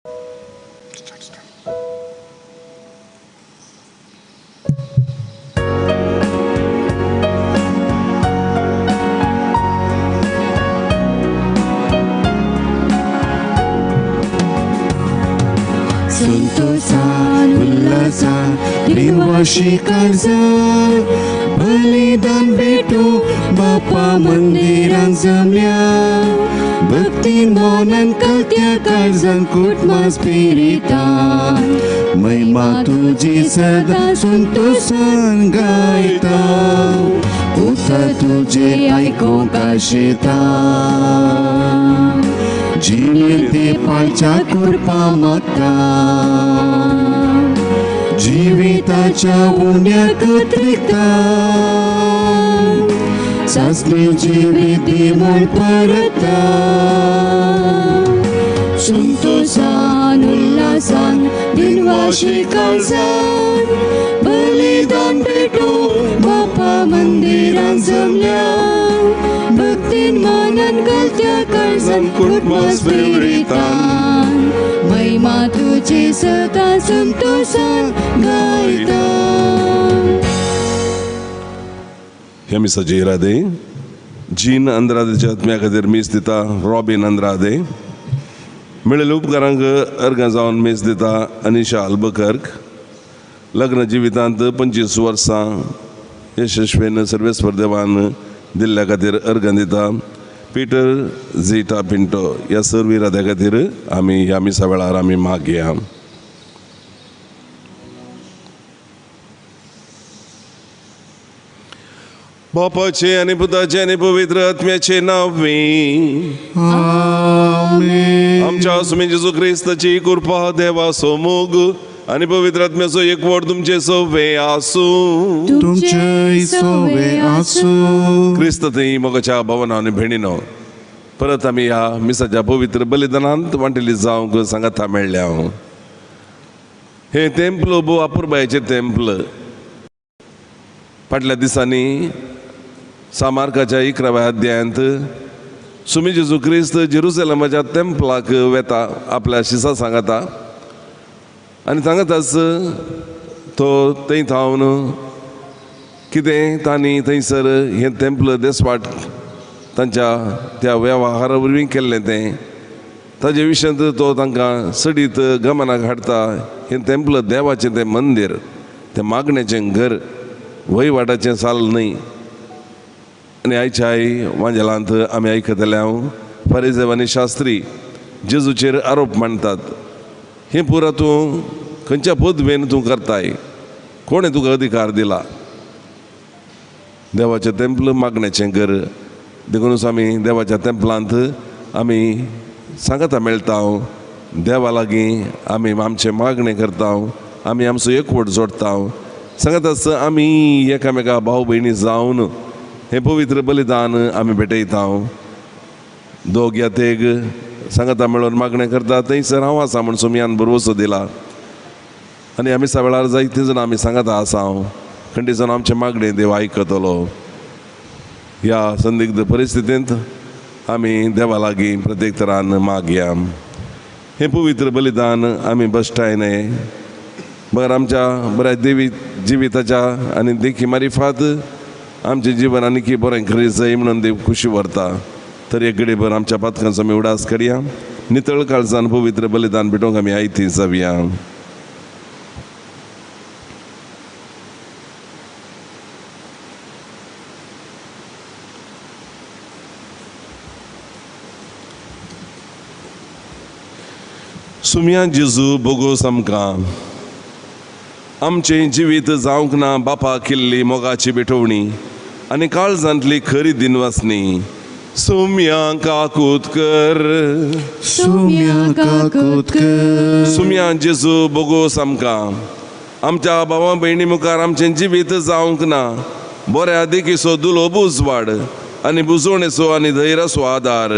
संतोषान उल्हासान दिनवाशी काळजान बलिदान भेटू बापा मंदिरान जमल्या भक्तीन मनान कलत्या काळजान कुटुंबा स्पिरितान महिमा तुजी सदा संतोषान गायता उतर तुझे आयकूंक आशेता जिणेंत पाळच्या कृपा मागता जिविताच्या उण्याक त्रिकता सासणे जिवीत म्हूण परता संतोषान उल्हासान दिनवाशी काळजान बलिदान भेटू बापा मंदिरान जमल्या भक्तीन मनान घालत्या काळजान कुटुंबा स्पिरितान महिमा तुजी सदा संतोषान गायता. ह्या मिसाचे इरादे जीन अंद्रादेच्या आत्म्या खातीर मीस दिता रॉबीन अंद्रादे मेळिल्ल्या उपकारांक अर्गां जावन मीस दिता अनिशा अल्बकर्क लग्न जिवितांत 25 वर्सां यशस्वीन सर्वेस्पर देवान दिल्ल्या खातीर अर्गां दिता पीटर झिटा पिंटो ह्या सर्व इराद्या खातीर आमी ह्या मिसा वेळार आमी मागया. बापाचे आनी पुताचे आनी पवित्र आत्म्याचे नांवे आमेन. आमच्या सुमी जेजू क्रिस्ताची कृपा देवाचो मोग आनी पवित्र आत्म्याचो एकवट तुमचे सवे आसूं. तुमचे सवे आसूं. क्रिस्त थंय मोगाच्या भवना आनी भेणीनो परत आमी ह्या मिसाच्या पवित्र बलिदानांत वांटेली जावंक सांगाता मेळ्ळ्या. हें तेंपल भोव अपुरबायेचें तेंपल. फाटल्या दिसांनी सामार्काच्या 11व्या अध्यायांत सुमी जेजू क्रिस्त जेरुसलेमाच्या तेंपलाक वेता आपल्या शिसा सांगता आनी सांगताच तो थंय थावन कितें तांणी थंयसर हें तेंपल देसवाट तांच्या त्या वेव्हारा वरवीं केल्लें तें ताजे विशयांत तो तांकां सडीत गमनाक हाडटा. हें तेंपल देवाचें तें मंदीर, तें मागण्याचें घर, वहिवाटाचें साल न्हय. आनी आयच्या आई वांजेलांत आमी आयकतले हांव फारीजेव आनी शास्त्री जेजूचेर आरोप मांडटात, हें पुरा तूं खंयच्या पदवेन तूं करताय, कोणें तुका अधिकार दिला? देवाचें तेंपल मागण्याचें घर, देखूनच आमी देवाच्या तेंपलांत आमी सांगाता मेळटा, देवा लागीं आमी आमचें मागणें करता, आमी आमचो एकवट जोडटा. सांगत आसतना आमी एकामेका भाव भयणी जावन हें पवित्र बलिदान आमी भेटयता. दोग या तेग सांगाता मेळोवन मागणें करता थंयसर हांव आसा म्हूण सोमयान भरवसो दिला. आनी आमी सा वेळार जायते जाण आमी सांगाता आसा, खंडीत जावन आमचें मागणें देव आयकतलो. ह्या संदिग्ध परिस्थितींत आमी देवा लागीं प्रत्येक तरान मागया. हें पवित्र बलिदान आमी बश्टाय न्हय, बगर आमच्या बऱ्या देवी जिविताच्या आनी देखी मारिफात आमचें जिवन आनीकी बरें खरी जाय म्हणून देव खुशी व्हरता. तर एक घडीभर आमच्या पातकांचो आमी उडास करया, नितळ काळजान पवित्र बलिदान भेटोवंक आमी आयती जावया. सुमया जेजू बोगोस आमकां आमचें जिवीत जावंक ना बापा केल्ली मोगाची भेटवणी आनी काळजांतली खरी दिनवासणी. सुम्या काकूत कर, सुम्या काकूत कर. सुम्या जेजू बोगोस आमकां आमच्या भावा भयणी मुखार आमचें जिवीत जावंक ना बऱ्या देखीचो दुलो बुजवाड आनी बुजवणेचो आनी धैर्याचो आदार.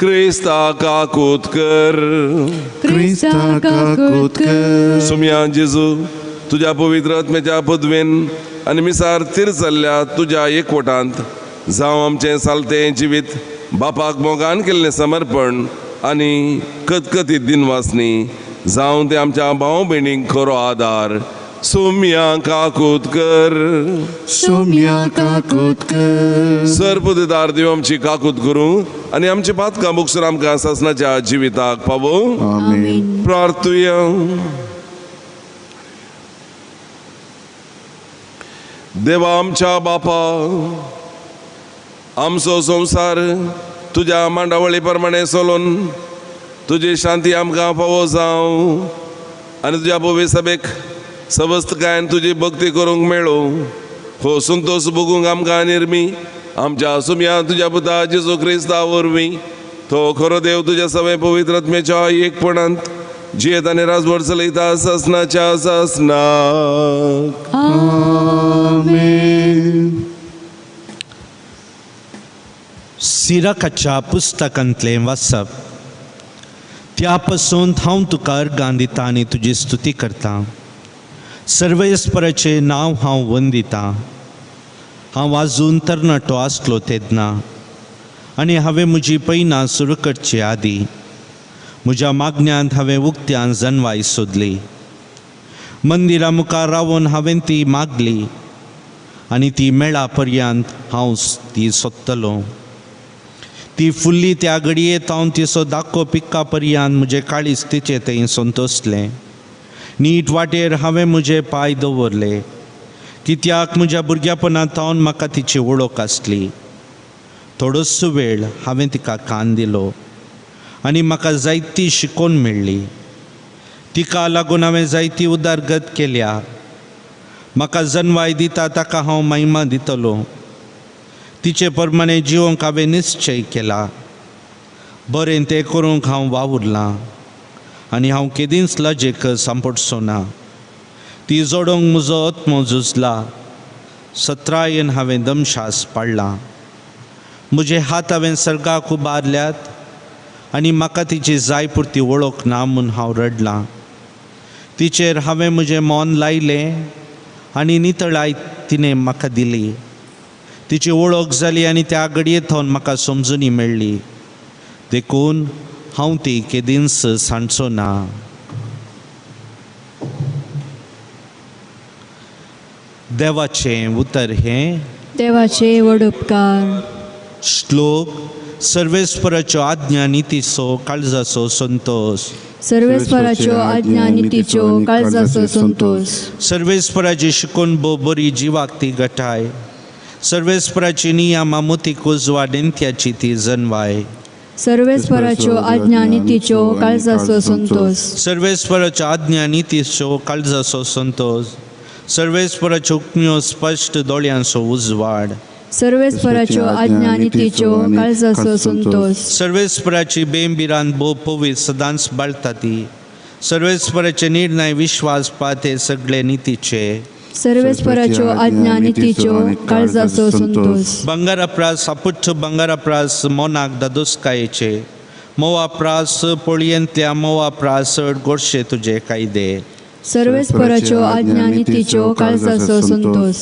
क्रिस्ता काकूत कर, क्रिस्ता काकूत कर. सुम्या जेजू तुज्या पवित्र आत्म्याच्या पदवेन आनी मिसार थीर जाल्ल्या तुज्या एकवटांत जावं आमचें सालतें जिवीत बापाक मोगान केल्लें समर्पण आनी कतकतीत दिनवासनी जावं ते आमच्या भाव भयणींक खरो आदार. सुम्या काकूत कर, सुम्या काकूत कर. सर्वदार देव आमची काकूत करूं आनी आमची पातकां भोगसून आमकां सासणाच्या जिविताक पावोवं. आमेन. प्रार्थुया. देवा आमच्या बापा, आमचो संवसार तुज्या मांडावळी प्रमाणे चलोवन तुजी शांती आमकां फावो जावं आनी तुज्या पवित्र सभेक सवस्तकायेन तुजी भक्ती करूंक मेळूं. हो संतोश भोगूंक आमकां निर्मी आमच्या सुम्या तुज्या पुता जेजू क्रिस्ता वरवीं. तो खरो देव तुज्या सगळ्या पवित्र आत्म्याच्या एकपणांत जियेत आनी राजवट चलयता सासणाच्या सासणाक. आमेन. सिराकाच्या पुस्तकांतलें वाचप. त्या पासून हांव तुका अर्गां दिता आनी तुजी स्तुती करता. सर्वेस्पराचें नांव हांव वंदितां. हांव आजून तरणाटो आसलो तेन्ना आनी हांवें म्हजी पयनां सुरू करचे आदीं म्हज्या मागण्यांत हांवें उक्त्यान जनवाय सोदली. मंदिरा मुखार रावन हांवें ती मागली आनी ती मेळा पर्यंत हांव ती सोदतलो. ती फुल्ली त्या घडयेत हांव तिचो दाखो पिक्का पर्यंत म्हजें काळीज तिचें थंय संतोसलें. नीट वाटेर हांवें म्हजे पांय दवरले, कित्याक म्हज्या भुरग्यापणांत थावन म्हाका तिची वळख आसली. थोडोसो वेळ हांवें तिका कान दिलो आनी म्हाका जायती शिकोवन मेळ्ळी. तिका लागून हांवें जायती उदरगत केल्या. म्हाका जनवाय दिता ताका हांव महिमा दितलो. तिचे प्रमाणे जिवंक हांवें निश्चय केला. बरें तें करूंक हांव वावुरलां आनी हांव केदींच लजेक सांपडचो ना. ती जोडूंक म्हजो आत्मो झुजला. सत्रायेन हांवें दमशास पाडला. म्हजे हात हांवें सर्गाक उबारल्यात आनी म्हाका तिची जाय पुरती वळख ना म्हूण हांव रडलां. तिचेर हांवें म्हजें मन लायलें आनी नितळाय तिणें म्हाका दिली. तिची वळख जाली आनी त्या घडये थावन म्हाका समजुनी मेळ्ळी. देखून हांव ती केदींच सांडचो ना. देवाचें उतर हें देवाचे व्हड उपकार. श्लोक. सर्वेस्पराच्यो आज्ञा नितीचो काळजाचो संतोष. सर्वेस्पराच्यो आज्ञा नितीच्यो काळजाचो संतोष. सर्वेस्पराची शिकोवन भोव बरी जिवाक ती गटाय. सर्वेस्पराची नियमा मोतीक उजवाड नेंत्याची ती जनवाय. सर्वेस्पराच्यो आज्ञा नितीच्यो काळजाचो संतोष. सर्वेस्पराच्यो आज्ञा नितीच्यो काळजाचो संतोष. सर्वेस्पराच्यो हुकम्यो स्पश्ट दोळ्यांचो उजवाड. सर्वेस्पराच्यो आज्ञा नितीच्यो काळजाचो संतोष. सर्वेस्पराची बेंबिरान भोव पवित्र सदांच बाळता ती. सर्वेस्पराचे निर्णय विश्वास पाते सगळे नितीचे. सर्वेस्पराच्यो आज्ञा नितीच्यो काळजाचो संतोष. बंगारा प्रास अपुच्छ बंगारा प्रास मोनाक दादोसकायेचे. मोवा प्रास पोळयेंतल्या मोवा प्रास चड गोडशे तुजे कायदे. सर्वेस्पराच्यो आज्ञा नितीच्यो काळजाचो संतोष.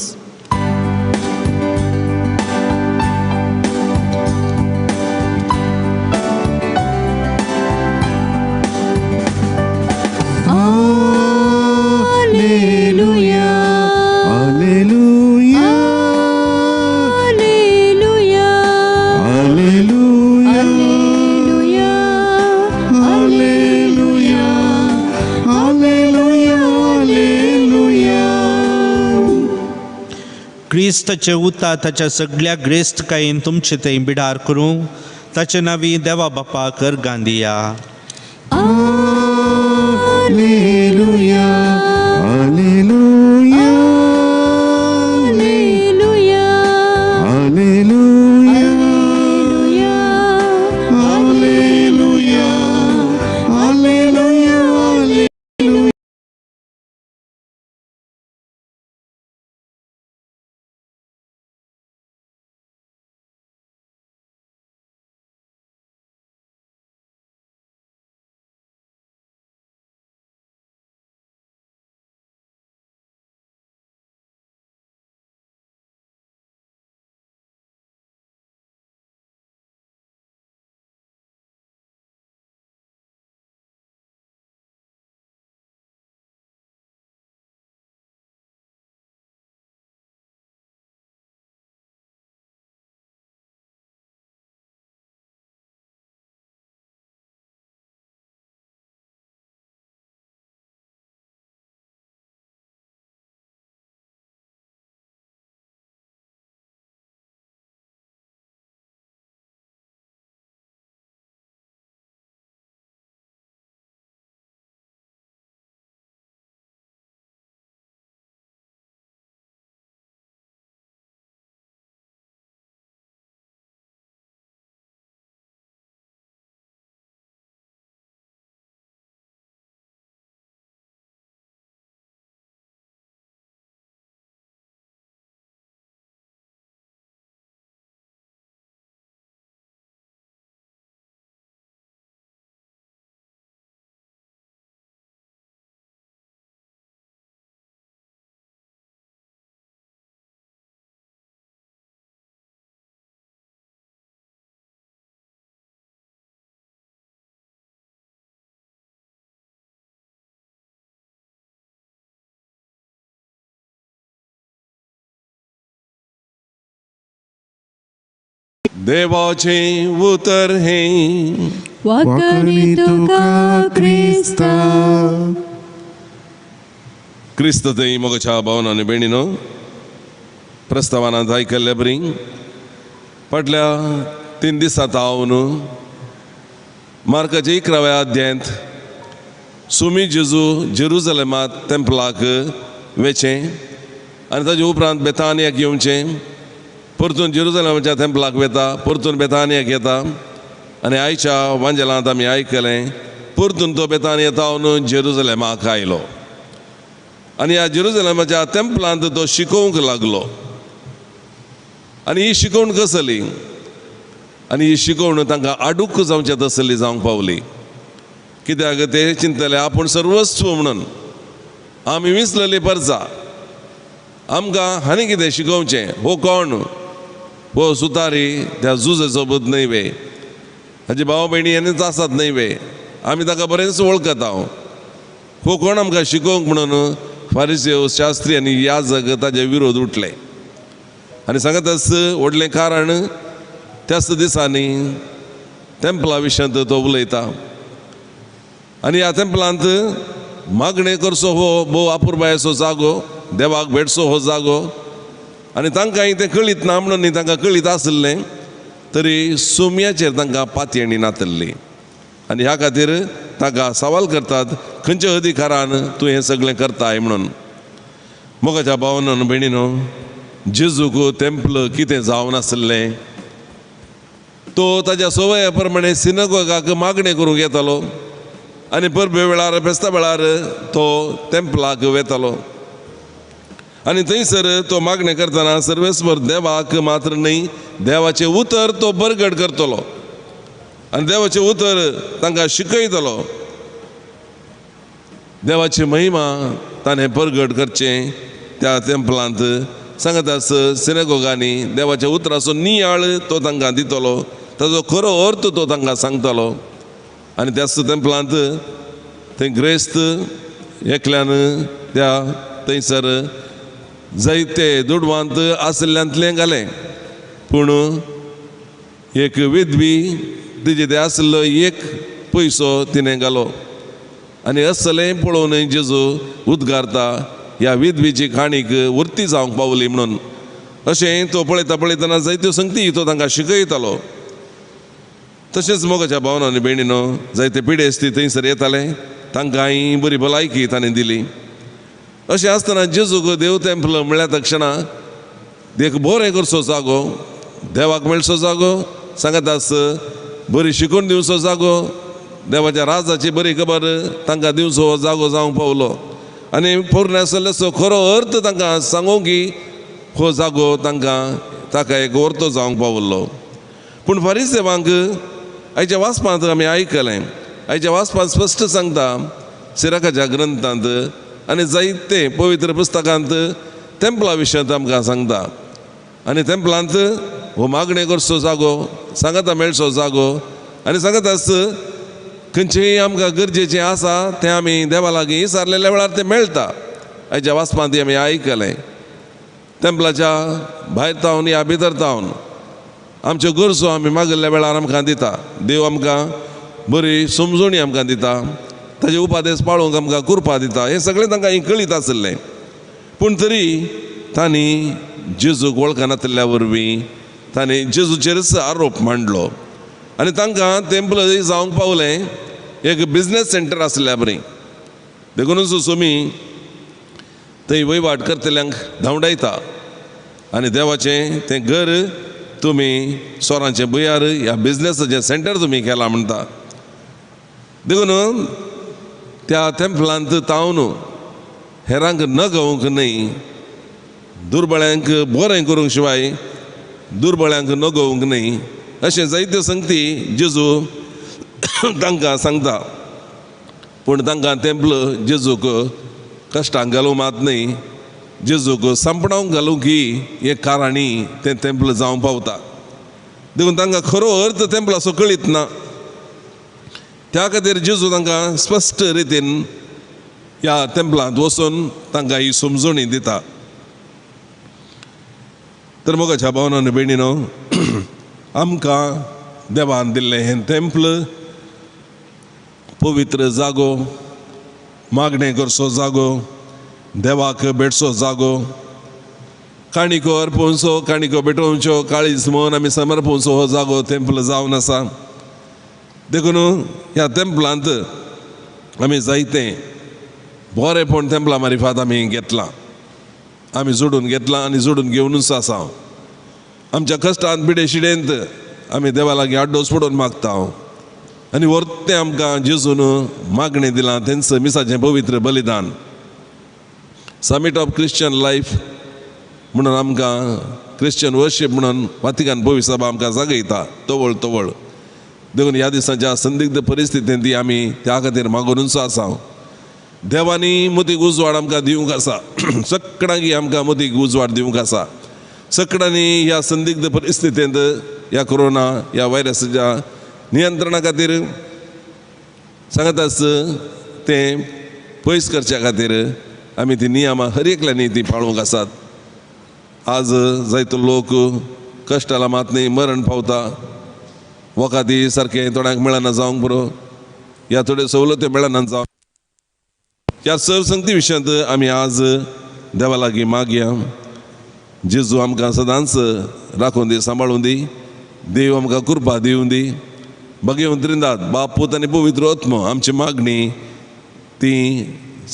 क्रिस्ताचे उता ताच्या सगळ्या ग्रेस्तकायेन तुमचे थंय बिडार करूं ताचे नांवी देवा बापाक अर्गां दिया. Alleluia, alleluia, alleluia, alleluia, alleluia, alleluia, alleluia. देवाचें उतर हें. वाकणी तुका क्रिस्ता. क्रिस्त थंय मोगाच्या भावना आनी भयणीनो, प्रस्तावनांत आयकल्ले बरी फाटल्या 3 दिसांत हांव न्हू मार्काच्या 11व्या अध्यायांत सुमी जेजू जेरुजलेमांत तेंपलाक वेचें आनी ताजे उपरांत बेतानियाक येवचें, परतून जेरुजलेमाच्या तेंपलाक वेता, परतून बेतानियाक येता आनी आयच्या वांजेलांत आमी आयकलें परतून तो बेतानिया तावन जेरुजलेमाक आयलो आनी ह्या जेरुजलेमाच्या तेंपलांत तो शिकोवंक लागलो. आनी ही शिकोवण कसली आनी ही शिकोवण तांकां आडूक जावचें तसली जावंक पावली. कित्याक ते चिंतले आपूण सर्वस्व म्हणून आमी विसरली परजा, आमकां हांणी कितें शिकोवचें, हो कोण, हो सुतारी त्या जुजेचो बद न्हय वे, हाजी भाव भयणी हेणीच आसात न्हय वे, आमी ताका बरेंच वळखता, हो कोण आमकां शिकोवंक म्हणून फारिसेव शास्त्री आनी याजक ताजे विरोध उठले. आनी सांगत आस व्हडलें कारण त्याच दिसांनी तेंपला विशयांत तो उलयता आनी ह्या तेंपलांत मागणें करचो हो भोव आपुरबायेचो जागो, देवाक भेटचो हो जागो आनी तांकां तें कळीत ना म्हणून न्ही, तांकां कळीत आशिल्लें तरी सोम्याचेर तांकां पातयेणी नातल्ली आनी ह्या खातीर तांकां सवाल करतात खंयच्या अधिकारान तूं हें सगळें करताय म्हणून. मोगाच्या भावानो भयणीनो, जेजूक तेंपल कितें जावन आशिल्लें, तो ताज्या सवया प्रमाणे सिनगोगाक मागणें करूंक येतालो आनी परबे वेळार फेस्ता वेळार तो तेंपलाक वेतालो आनी थंयसर तो मागणें करतना सर्वेस्वर देवाक मात्र न्हय देवाचें उतर तो बरगड करतलो आनी देवाचें उतर तांकां शिकयतलो. देवाची महिमा ताणें परगट करचें त्या तेंपलांत. सांगत आस सिनेगोगांनी देवाच्या उतराचो नियाळ तो तांकां दितलो, ताजो खरो अर्थ तो तांकां सांगतलो. आनी त्याच तेंपलांत थंय ग्रेस्त एकल्यान त्या थंयसर जायते दुडवांत आशिल्ल्यांतलें घालें, पूण एक विधवी तिजे ते आशिल्लो एक पयसो तिणें घालो आनी असलें पळोवन जेजू उद्गारता ह्या विधवीची काणीक उरती जावंक पावली म्हणून. अशें तो पळयता पळयतना जायत्यो संगती तो तांकां शिकयतालो. तशेंच मोगाच्या भावना आनी भयणीनो, जायते पिडेस्ती थंयसर येताले, तांकांय बरी भलायकी ताणें दिली. अशें आसतना जेजूक देव तेंपल म्हळ्यार तक्षणा एक बरें करचो जागो, देवाक मेळचो जागो, सांगत आस बरी शिकून दिवचो जागो, देवाच्या राजाची बरी खबर तांकां दिवचो जागो जावंक पावलो आनी पोरणे आसल्याचो खरो अर्थ तांकां सांगूंक की हो जागो तांकां ताका एक अर्थ जावंक पावलो. पूण फारिसेवांक आयच्या वाचपांत आमी आयकलें, आयच्या वाचपांत स्पश्ट सांगता सिराकाच्या ग्रंथांत आनी जायते पवित्र पुस्तकांत तेंपला विशयांत आमकां सांगता आनी तेंपलांत हो मागणें करचो जागो, सांगाता मेळचो जागो आनी सांगत आस खंयचेंय आमकां गरजेचें आसा तें आमी देवा लागीं विचारलेल्या वेळार तें मेळटा. आयच्या वाचपांत आमी आयकलें तेंपलाच्या भायर तावन या भितर तावन आमच्यो गरजो आमी मागिल्ल्या वेळार आमकां दिता, देव आमकां बरी समजणी आमकां दिता, ताजे उपादेश पाळोवंक आमकां कृपा दिता, हें सगळें तांकां कळीत आशिल्लें. पूण तरी तांणी जेजूक वळखनातिल्ल्या वरवीं तांणी जेजूचेरच आरोप मांडलो आनी तांकां तेंपल जावंक पावलें एक बिजनेस सेंटर आशिल्ल्या बरी. देखूनच सोमी थंय वयवाट करतल्यांक धांवडायता आनी देवाचें तें घर तुमी सोरांचें भुंयार ह्या बिजनेसाचें सेंटर तुमी केलां म्हणटा. देखून त्या तेंपलांत तावन हेरांक नगोवंक न्हय, दुर्बळ्यांक बरें करूंक शिवाय दुर्बळ्यांक नगोवंक न्हय अशें जायत्यो संगती जेजू तांकां सांगता. पूण तांकां तेंपल जेजूक कश्टांक घालूंक मात न्हय, जेजूक सांपणावंक घालूंक ही एक कारणी तें तेंपल जावंक पावता. देखून तांकां खरो अर्थ तेंपलाचो कळीत ना. त्या खातीर जेजू तांकां स्पश्ट रितीन ह्या तेंपलांत वचून तांकां ही समजणी दिता. तर मोगाच्या भावना आनी भयणीनो, आमकां देवान दिल्लें हें तेंपल पवित्र जागो, मागणें करचो जागो, देवाक भेटचो जागो, काणिको अर्पोवचो, काणिको भेटोवच्यो, काळीज मन आमी समर्पोवचो हो जागो तेंपल जावन आसा. देखून ह्या तेंपलांत आमी जायतें बरेंपण तेंपला मारिफात आमी घेतलां, आमी जोडून घेतलां आनी जोडून घेवनूच आसा. आमच्या कश्टांत पिडे शिडेंत आमी देवा लागीं आड्डोस पडोवन मागता आनी वर्तें आमकां जेजून मागणें दिलां तेंच मिसाचें पवित्र बलिदान, समीट ऑफ क्रिश्चन लायफ म्हणून आमकां क्रिश्चन वर्शीप म्हणून वातिकान पवित्र सभा आमकां जागयता तवळ तवळ. देखून ह्या दिसांच्या संदिग्ध परिस्थितींत ती आमी त्या खातीर मागुनूच आसा. देवांनी मोतीक उजवाड आमकां दिवंक आसा, सगळ्यांकी आमकां मोतीक उजवाड दिवंक आसा. सगळ्यांनी ह्या संदिग्ध परिस्थितींत ह्या कोरोना ह्या व्हायरसाच्या नियंत्रणा खातीर सांगताच तें पयस करच्या खातीर आमी ती नियमां हर एकल्यांनी ती पाळूंक आसात. आज जायतो लोक कश्टाला मात न्ही मरण पावता, वखदी सारकें थोड्यांक मेळना जावंक पुरो, ह्या थोड्यो सवलत्यो मेळना जावंक. ह्या सर्व संगती विशयांत आमी आज देवा लागीं मागया. जेजू आमकां सदांच राखून दी, सांबाळून दी, देव आमकां कृपा दिवं दी. भगवंत त्रिंदात बाप पूत आनी पवित्र आत्मो आमची मागणी ती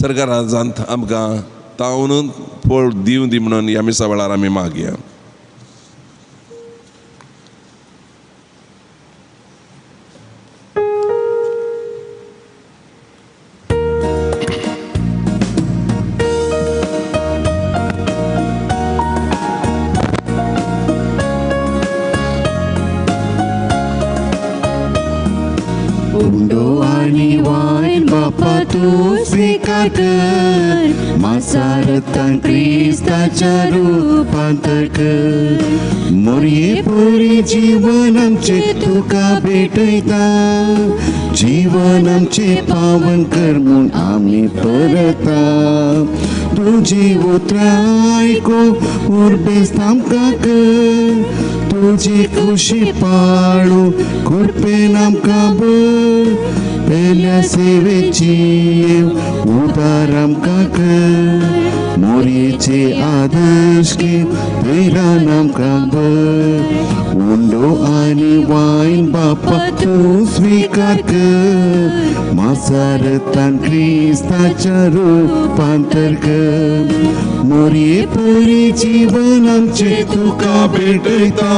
सरकारा जावन आमकां तावन फळ दिवं दी म्हणून ह्या मिसा वेळार आमी मागया. मासारतान क्रिस्ताच्या रूपांतर कर, मोरये पुरी जीवन आमचे तुका भेटयता, जीवन आमचे पावन कर म्हूण आमी परता. तुजी उतरां आयकून उर्बेस्त आमकां कर, तुजी खुशी पाळू कृपेन आमकां भर, पेल्या सेवेची उदार आमकां कर, मोरयेचे आदर्श धैर्यान आमकां भर. उंडो आनी वायन बापा तूं स्विकार कर, मासारतान क्रिस्ताच्या रूपांतर कर, मोरये पुरी जीवन आमचे तुका भेटयता,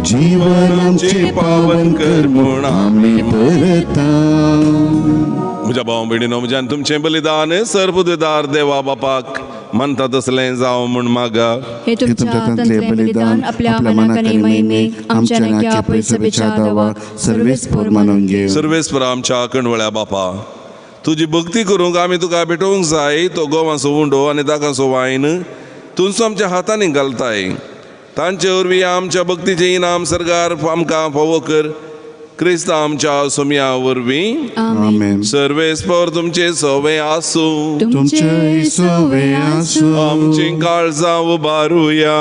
जीवन आमचे पावन कर म्हूण आमी परता. म्हज्या भाव भयणीनो, म्हज्यान तुमचें बलिदान सर्वदार देवा बापाक मानता तसलें जावं म्हूण मागा. हे तुमच्या हातांतलें बलिदान आपल्या मनाक आनी महिमेक आमच्या नाक्या पयसभेच्या दावाक सर्वेस्पर मानून घेवं. सर्वेस्पर आमच्या कणवळ्या बापा, तुजी भक्ती करूंक आमी तुका भेटोवंक जाय तो गोवांचो उंडो आनी दागांचो वायन तुमचो आमच्या हातांनी घालताय, तांचे वरवीं आमच्या भक्तीचें इनाम सरकार आमकां फावो कर, क्रिस्त आमच्या सोम्या वरवीं. आमेन. सर्वेस्पर तुमचे सवे आसूं, तुमचे सवे आसूं. आमची काळजां उबारुया,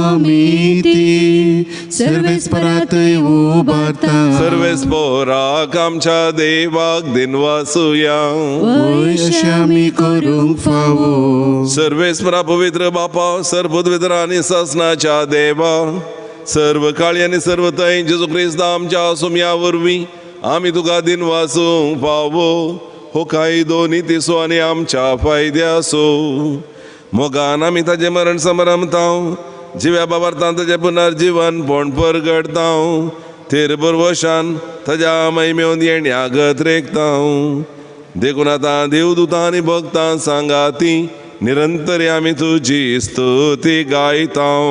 आमी ती सर्वेस्परातय उबारता. सर्वेस्पराक आमच्या देवाक दिनवासुया, वय अशें आमी करूंक फावो. सर्वेस्परा पवित्र बापा, सर्वपवित्र आनी सासनाच्या देवा, सर्व काळी आनी सर्व थंय जेजू क्रिस्त आमच्या सोम्या वरवीं आमी तुका दिनवासूंक फावो. हो कायदो नितीचो आनी आमच्या फायद्याचो. मोगान आमी ताजें मरण समरमताव, जिव्या बाबार्तान ताजें पुनर्जीवन पण परगडताव, थेर बरवशान ताज्या महिमेवन येण्यागत रेखताव. देखून आतां देवदूतां आनी भक्तां सांगाती निरंतर आमी तुजी स्तुती गायताव.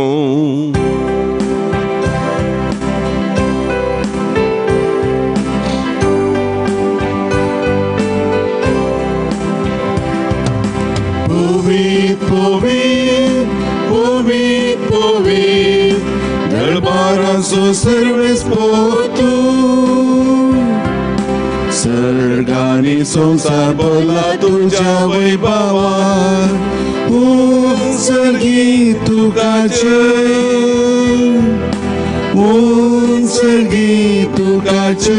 पवित्र पवित्र दरबाराचो सर्वेस्पर तूं, सर्गानी संवसार भरला तुज्या वैभवान, सर्गी तुका जय, उंचगी तुका जय,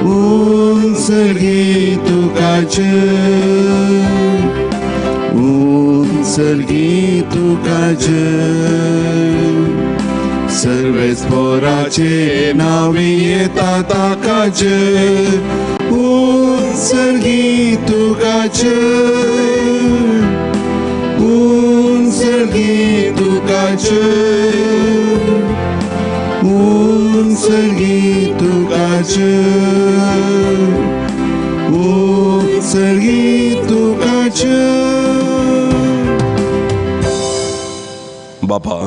उंचगी तुका जय, उंचगी तुका जय। सर्वेस्पोराचे नावी येता ताका जय, उंचगी तुका जय, उंचगी तुका जय, उंचगी तुका जय, उंचगी तुका जय। बापा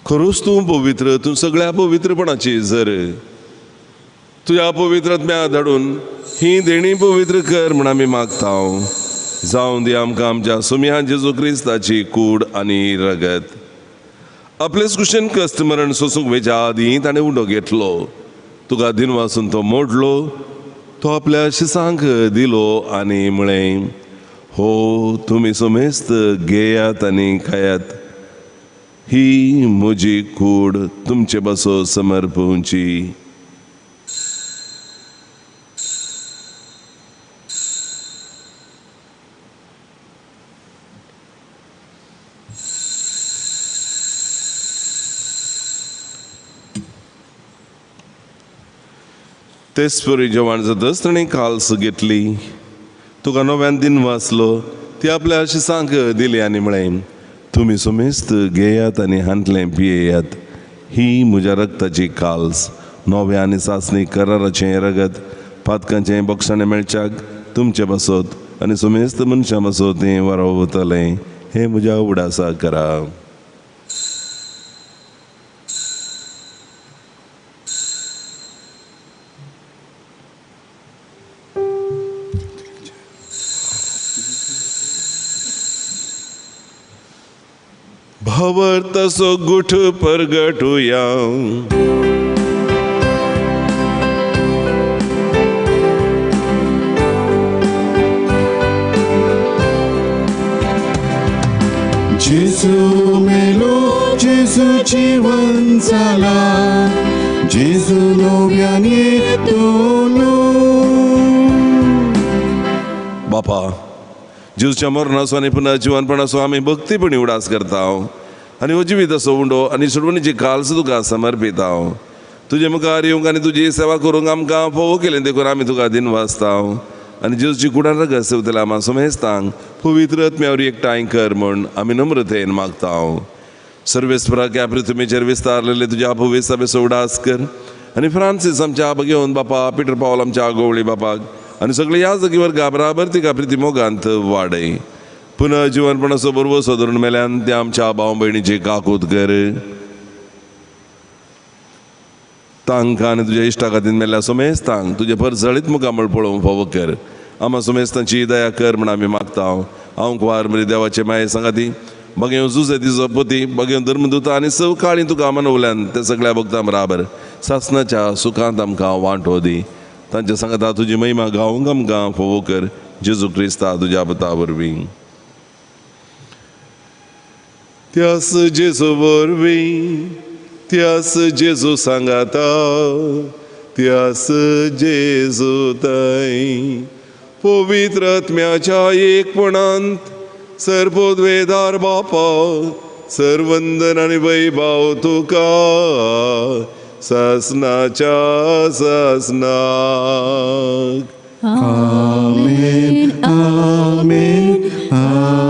खरोच तूं पवित्र, तूं सगळ्या पवित्रपणाची जर तुज्या पवित्र आत्म्या धाडून ही देणी पवित्र कर म्हण आमी मागता। जावं दी आमकां आमच्या सुम्या जेजू क्रिस्ताची कूड आनी रगत। आपलेच कुशेन कश्ट मरण सोसूंक वेच्या आदीं ताणें उंडो घेतलो, तुका दिनवासून तो मोडलो, तो आपल्या शिसांक दिलो आनी म्हळें, हो तुमी समेस्त घेयात आनी खायात, ही म्हजी कूड तुमचे बसो समर्पवची। तेच परी जेवण जातच ताणें काल्स घेतली, तुका नव्यान दिन वाचलो, ती आपल्या शिसांक दिली आनी म्हळें, तुमी समेस्त घेयात आनी हांतलें पियेयात, ही म्हज्या रक्ताची काल्स, नव्या आनी सासणी कराराचें रगत, पातकांचें बक्षाणें मेळच्याक तुमचे बसत आनी समेस्त मनशां बसत हें वरवतलें, हें म्हज्या उडासा करा। भावार्थ तसो गुठ परगटुया। जेजू मेलो, जेजू जीवन जाला, जेजू नव्यान येतलो। बापा जेजूच्या मरणाचो आनी पुनः जिवनपणाचो आमी भक्तीपणी उडास करता आनी हो जिवीत असो उंडो आनी सोडवणीची काल्स तुका समर्पिता। तुजे मुखार येवंक आनी तुजी सेवा करूंक आमकां फोव केलें देखून आमी तुका दिनवासता आनी जेजूची कुडान रगत सेवतल्या आमा समेस्तांक पवित्र आत्म्यावर एकठांय कर म्हूण आमी नम्रतेन मागता। सर्वेस्परा ह्या पृथ्वीचेर विस्तारलेले तुज्या पवित्र उडास कर आनी फ्रांसीस आमच्या घेवन बापा, पिटर पावल आमच्या गोवळी बापाक आनी सगळे ह्या जागीवर बराबर तिका प्रिती मोगांत वाडय। पुनः जिवनपणाचो बरोबर धरून मेल्यान त्या आमच्या भाव भयणीची काकूत कर, तांकां आनी तुज्या इश्टा खातीर मेल्ल्या समेस्तांक तुजें परजळीत मुखामळ पळोवंक फावो कर। आमा समेस्तांची दया कर म्हण आमी मागता। हांव कुवार म्हजी देवाचे माये सांगाती बगेव जुजे तिजो पती बगेव धर्मदूता आनी सवकाळी तुका मनवल्यान ते सगळ्या भक्तां बराबर सासनाच्या सुखांत आमकां वांटो दी। तांच्या सांगाता तुजी महिमा गावंक आमकां फावो कर, जेजू क्रिस्ता तुज्या पता वरवीं। त्यास जेजू वरवीं, त्यास जेजू सांगाता, त्यास जेजू ताई पवित्र आत्म्याच्या एकपणांत सर्वोद्वेदार बापा सर्वंदन आनी वैभव तुका सासनाच्या सासनाक। आमेन, आमेन, आमेन।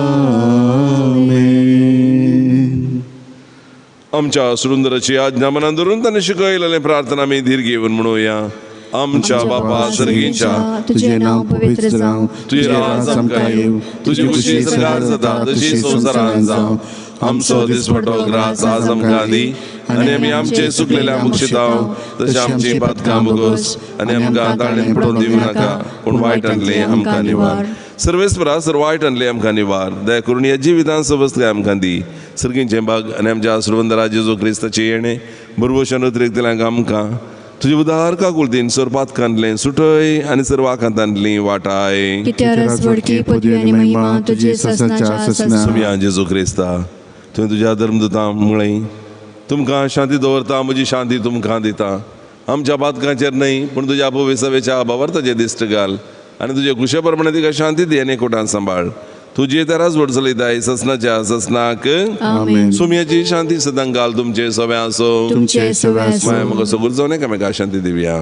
आमच्या सुरुंदराची आज्ञा मनान धरून ताणें शिकयलेलें प्रार्थना आमी धीर घेवन म्हणुया। आमच्या बापा सर्गीच्या, तुझे नाव पवित्र जावं, तुजें राज आमकां येवं, तुजी खुशी स्वर्गार जाता तशी संवसारांत जावं। आमचो दिसपटो ग्रास आज आमकां दी आनी आमी आमचे सुकलेल्या मुक्षिताव तशें आमची पातकां भोगोस आनी आमकां ताळेन पडोवन दिवं नाका, पूण वायटांतलें आमकां निवार। सर्वेस्परा सर वायटांतलें आमकां निवार, दया करून ह्या जिवितान समजलें आमकां दी। सर्गींचें भाग आनी आमच्या आसरवंदरा जेजू क्रिस्ताचें येणें बरवशान उतरेकतल्यांक आमकां तुजे उदार काकुळतीन सर्पातकांतलें सुटय आनी सर्वाकांतांतली वाटाय। सुम्या जेजू क्रिस्ता, तुवें तुज्या धर्मदूतां म्हळें, तुमकां शांती दवरता, म्हजी शांती तुमकां दिता. आमच्या पातकांचेर न्हय पूण तुज्या पवित्र भावार्थाचेर दिश्ट घाल आनी तुजे खुशे प्रमाणे तिका शांती दी आनी एकवटान सांबाळ. तुजी तेराच व्हड चलयताय ससनाच्या ससनाक. सुमयाची शांती सदां घाल तुमचे सगळे आसो. माया म्हाका सगूर जावन एकामेका शांती दिवया.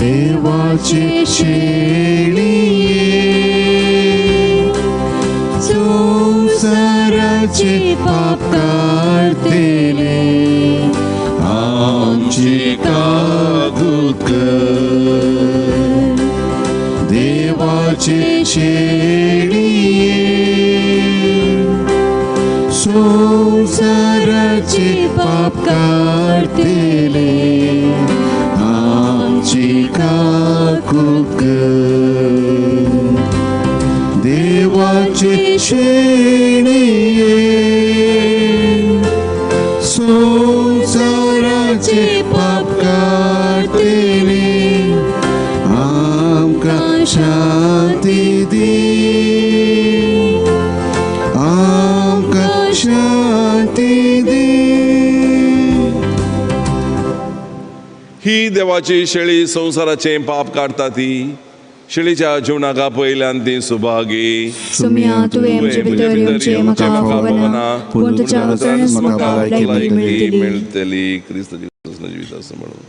देवाचे शेळये संसाराचे पाप काडतले आमची काकूत कर. देवाचे शेळये संसाराचे पाप काडतले आमची काकूत कर. देवाचे शेळये संसाराचे पाप काडतले आमकां शांती दी, आमकां शांती दी. ही देवाची शेळी संवसाराचें पाप काडटा ती शेळीच्या जिवनाक पयल्यान ती सुभागी. सुम्या तुवें म्हजे भितर येवचें म्हाका फावना, पूण तुज्या वचनच म्हाका भलायकी मेळटली. मेळटली. क्रिस्त जिवीत आसूं म्हणून.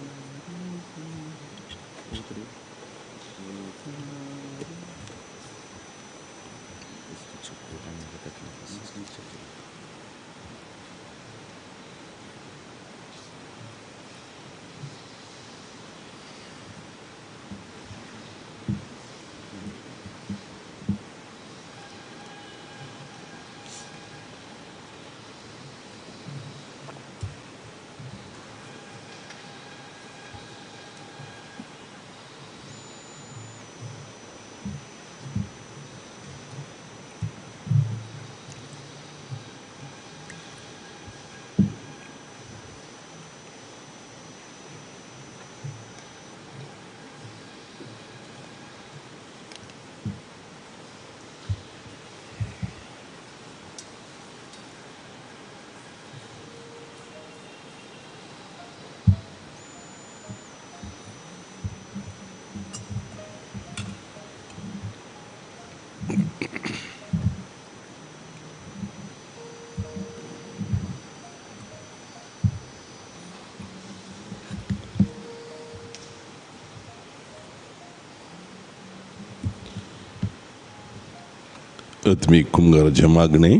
आत्मीक कुमगाराचें मागणें.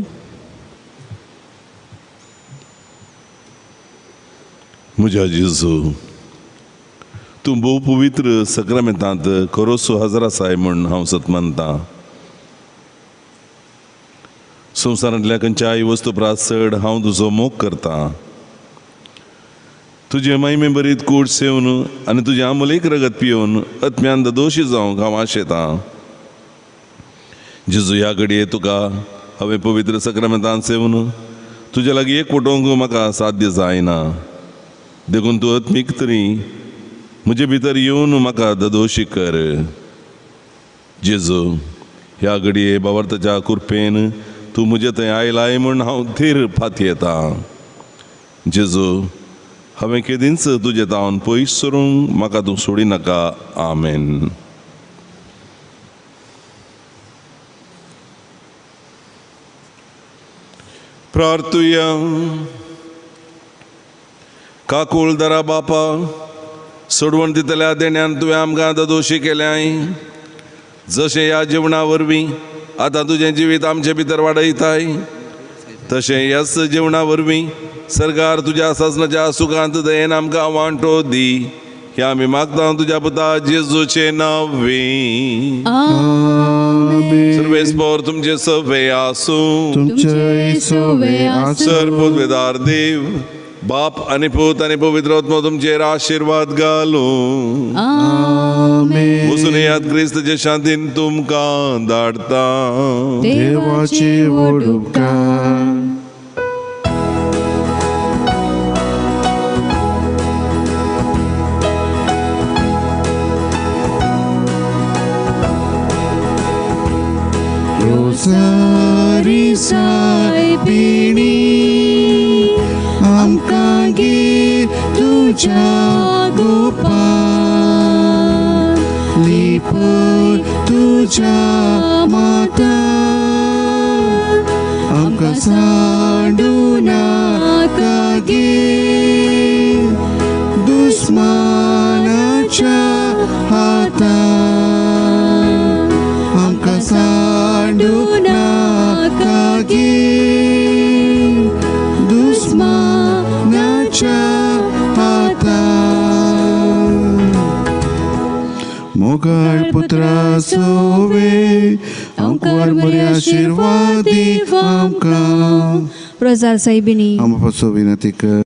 म्हज्या जेजू, तूं भोव पवित्र सक्रामेंतांत खरोसो हजर आसाय म्हूण हांव सत मानतां. संवसारांतल्या खंयच्याय वस्तू प्रास चड हांव तुजो मोग करतां. तुजे महिमे बरीत कूड सेवन आनी तुजें आमोलेक रगत पिवन आत्म्यान दोशी जावंक हांव आशेतां. जेजू, ह्या घडये तुका हांवें पवित्र सक्रामेंतान सेवन तुज्या लागीं एक पटोवंक म्हाका साध्य जायना, देखून तूं आत्मीक तरी म्हजे भितर येवन म्हाका ददोशी कर. जेजू, ह्या घडये बावर्ताच्या कृपेन तूं म्हजे थंय आयलाय म्हूण हांव धीर पातयेतां. जेजू, हांवें केदींच तुजें तावन पयस सरूंक म्हाका तूं सोडिनाका. आमेन. प्रार्थुया. काकूळ दरा बापा, सोडवण दितल्या देण्यान तुवें आमकां दोशी केल्याय, जशें ह्या जेवणा वरवीं आतां तुजें जिवीत आमचे भितर वाडयताय, तशें ह्याच जेवणा वरवीं सरकार तुज्या सासणाच्या सुखांत दयेन आमकां वांटो दी. ह्या आमी मागता तुज्या पुता जेजूचे नांवे. सर्वेस्पोर तुमचे सवे आसूं. सर पदवेदार देव बाप आनी पूत आनी पवित्र आत्मो तुमचेर आशिर्वाद घालूं. वचून येयात, क्रिस्ताचे शांतीन तुमकां धाडटा. देवाचे व्हड उपकार. संवसारी सायबिणी आमकां गे तुज्या गोपान लिपय तुज्या माता आमकां सांडू नाका गे दुस्मानाच्या हातान आमकां सांडू नाका गे दुस्मानाच्या हातान. मोगाळ पुत्रा सोवे आमकां बरे आशिर्वाद दी आमकां. रोजार सायबिणी आमकां विनंती कर.